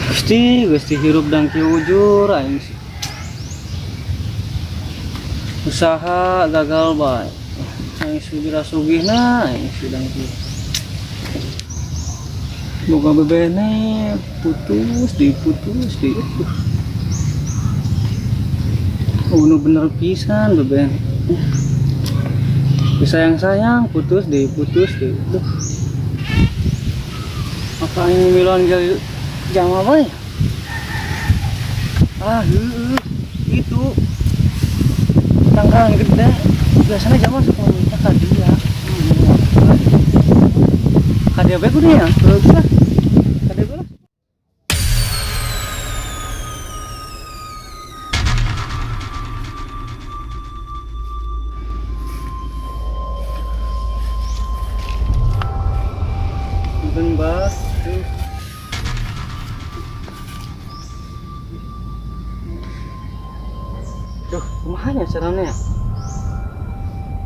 Gusti, Gusti, hirup dang kieu ujur aing sih. Usaha gagal bae. Aing sugih sugihna aing sidang kieu. Boga bebene putus diputus di. Oh, nu bener pisan beben. Disayang-sayang putus deh, putus deh. Duh. Apa aing miluan jama bae? Ah, heueuh. Itu tangkalan gede. Biasanya jama suka minta ka dia. Ka dia bae kudu ya. Heueuh lah. Ka dia bae lah. Punten, Bah. Tuh. Duh, kumaha nya carana ya?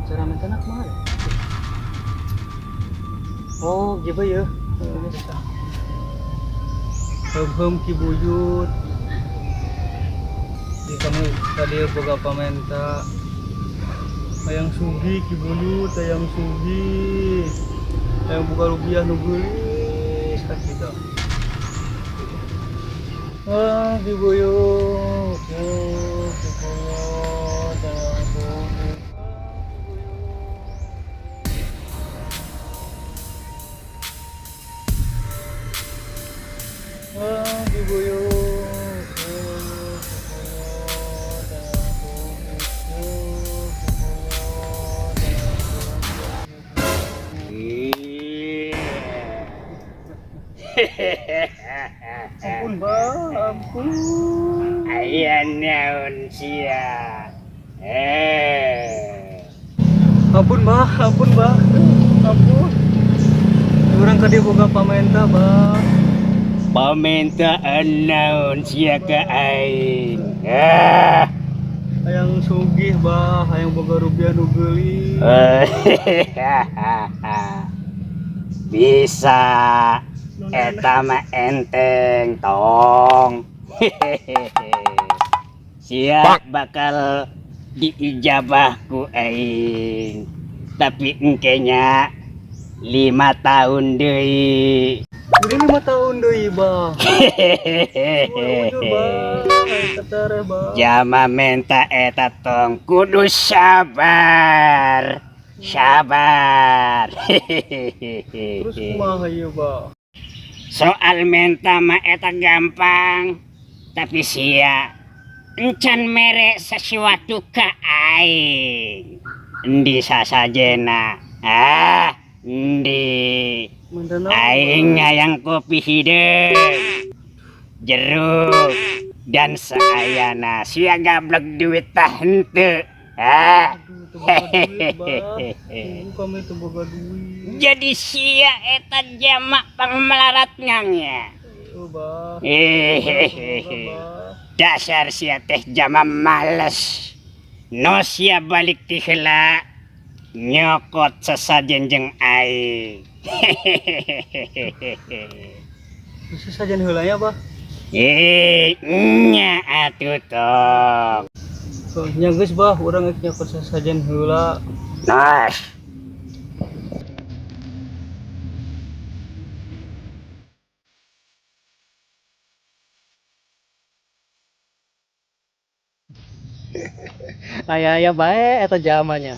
Cara mintana kumaha ya? Oh, gitu ya. Bisa. Heum Ki Buyut. Di kamu tadi boga pamenta. Hayang sugih Ki Buyut, hayang sugih. Hayang boga rupiah nu geulis ka kita. Ah, Ki Buyut. Oh, Ki Buyut, hayang sugih. Ah, Ki Buyut. Ah, Ki Buyut. Oh, Ki Buyut, hayang sugih. Oh, Ki Buyut, hayang sugih. Ampun, Bah, ampun. Aya naon sia? Eh. Ampun, Bah, ampun, Bah. Ampun. Urang ka dieu boga pamenta, Bah. Pamintaan naon sia ka aing? Ah. Hayang sugih, Bah, hayang boga rupiah nu geulis. Bisa, eta mah enteng tong. Siap bakal diijabah ku aing. Tapi engke nya 5 tahun deui. Udah 5 tahun deui, Bah. Ujur, Bah. Aing tereh, Bah. Jama menta eta tong kudu sabar. Sabar. Terus kumaha ieu, Bah? Soal menta mah eta gampang. Tapi sia encan mere sesuatu ka aing. Endi sasajena? Ah, endi? Menta naon, Aing Bah? hayang kopi hideung, jeruk, dan saayana. Sia gablek duit tah henteu? Ah. Aduh, teu boga duit, Bah. Tunggu, kami teu boga duit. Jadi sia eta jama pangmelarat nya. Oh, Bah. Hehehe. Boga, Bah. Dasar sia teh jama males. No sia balik ti heula nyokot sesajen jeung aing. Bisa sajen heula nya, Bah. Eh, nya atuh tong. Oh, nya geus, Bah, urang geus nyokot sasajen heula. Nos. Aya-aya bae eta jamanya.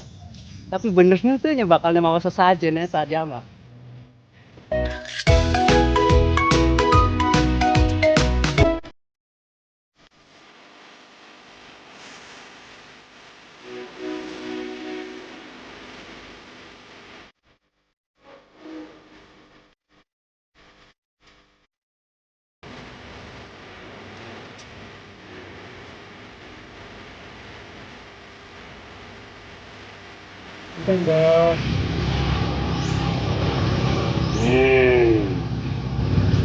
Tapi benernya tuh nya bakal mawa sesajen eta jama. Punten, Bah.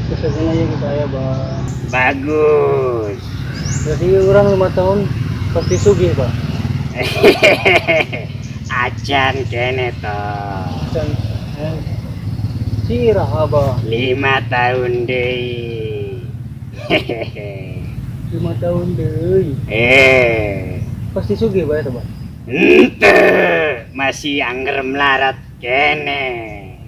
Sesajen aja ke saya, Bah. Bagus. Berarti urang 5 tahun pasti sugih, Bah. Acan keneh toh. Dan eh, Sirah, Abah. 5 tahun deui. Hehehe. 5 tahun deui. Eh, Pasti sugih bae eta, Bah. Henteu, masih angger melarat keneh.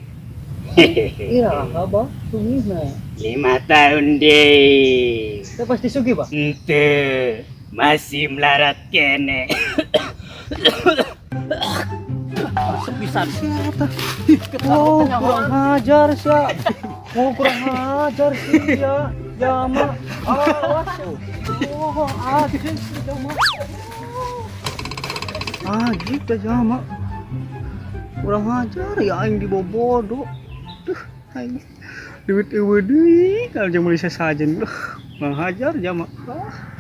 Hehehe. Iraha, Abah, sugihna? 5 tahun deui. Teh pasti sugih, Bah. Henteu, masih melarat keneh. Pisan. Oh, kurang ajar sia. Oh, kurang ajar sia. Jama. Awas. Oh, anjing jama. Ah, gitu jama. Kurang ajar ya, aing dibobodo. Duh, aing duit euweuh deui kalau jeung meuli sesajen. Duh, kurang ajar jama. Ah.